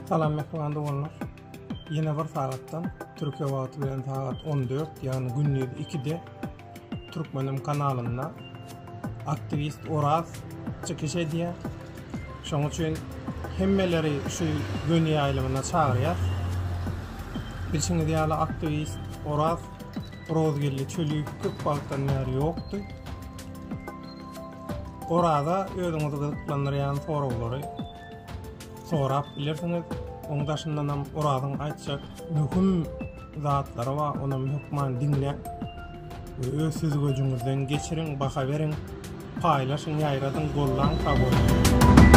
Salam mähriban doganlar. Ýene bir sagatdan Türkiýe wagty bilen sagat 14, ýagny gündiz 2-de Türkmenim kanalynda aktiwist Oraz çykyş edýär. Şonuň üçin hemmeleri şu göni ýaýlymyna çagyrýas. Bilşiňiz ýaly aktiwist Oraz Rozgeldi Çöliýew köp wagtdan bäri ýokdy. Oraza özüňizi gyzyklandyrýan soraglary sorap bilersiňiz. Oň daşyndanam Orazyň aýtjak möhüm zatlary bar, onam hökman diňläň we öz süzgüjiňizden geçiriň, baha beriň, paýlaşyň, ýaýradyň, gollaň, sag boluň.